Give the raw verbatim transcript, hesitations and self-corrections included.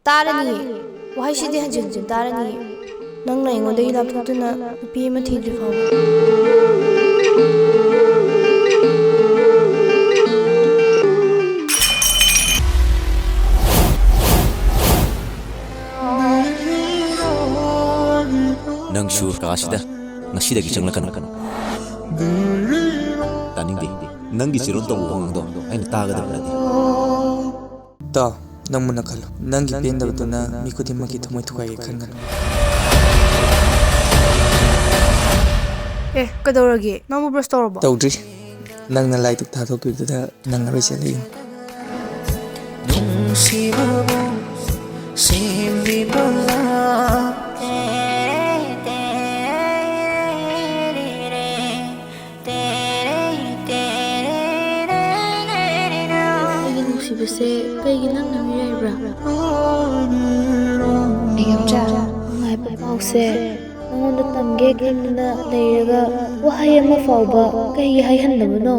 ꯇꯥꯔꯅꯤꯌꯦ꯫ ꯋꯥꯍꯩꯁꯤꯗꯤ ꯍꯟꯖꯤꯟ ꯍꯟꯖꯤꯟ ꯇꯥꯔꯅꯤꯌꯦ꯫ ꯅꯪꯅ ꯑꯩꯉꯣꯟꯗꯒꯤ ꯂꯥꯞꯊꯣꯛꯇꯨꯅ ꯅꯨꯄꯤ ꯑꯃ ꯊꯤꯗ꯭ꯔꯤ ꯐꯥꯎꯕ꯫ ꯅꯪꯁꯨ ꯀꯥꯁꯤꯗ ꯉꯁꯤꯗꯒꯤ ꯆꯪꯂꯛꯀꯅꯨ꯫ ꯇꯥꯅꯤꯡꯗꯦ꯫ ꯅꯪꯒꯤ ꯆꯤꯔꯣꯟ ꯇꯧꯕ ꯋꯥꯉꯥꯡꯗꯣ ꯑꯩꯅ ꯇꯥꯒꯗꯕ ꯅꯠꯇꯦ꯫ ꯇꯥꯎ, ꯅꯪ ꯃꯨꯟꯅ ꯈꯜꯂꯨ꯫ ꯅꯪꯒꯤ ꯄꯦꯟꯗꯕꯗꯨꯅ ꯃꯤ ꯈꯨꯗꯤꯡꯃꯛꯀꯤ ꯊꯃꯣꯏ ꯊꯨꯒꯥꯏꯒꯦ ꯈꯟꯒꯅꯨ꯫ ꯑꯦ, ꯀꯩꯗꯧꯔꯒꯦ? ꯅꯪꯕꯨ ꯕ꯭ꯔꯁ ꯇꯧꯔꯕꯣ? ꯇꯧꯗ꯭ꯔꯤ꯫ ꯅꯪꯅ ꯂꯥꯏꯗꯨꯛ ꯊꯥꯗꯣꯛꯈꯤꯕꯗꯨꯗ ꯅꯪ ꯑꯔꯣꯏ ꯆꯦꯜꯂꯛꯏ꯫ ꯅꯨꯡꯁꯤꯕꯕꯨ ꯁꯦꯝꯕꯤꯕ ꯂꯥꯛ꯫ ꯑꯩꯒꯤ ꯅꯨꯡꯁꯤꯕꯁꯦ ꯀꯩꯒꯤ ꯅꯪꯅ ꯃꯤꯔꯥꯏꯕ꯭ꯔꯥ? ꯕꯦꯒꯝꯆꯥ, ꯅꯨꯡꯉꯥꯏꯕ ꯄꯥꯎꯁꯦ ꯅꯉꯣꯟꯗ ꯇꯝꯒꯦ ꯈꯟꯗꯨꯅ ꯂꯩꯔꯒ ꯋꯥꯍꯩ ꯑꯃ ꯐꯥꯎꯕ ꯀꯩꯒꯤ ꯍꯥꯏꯍꯟꯗꯕꯅꯣ?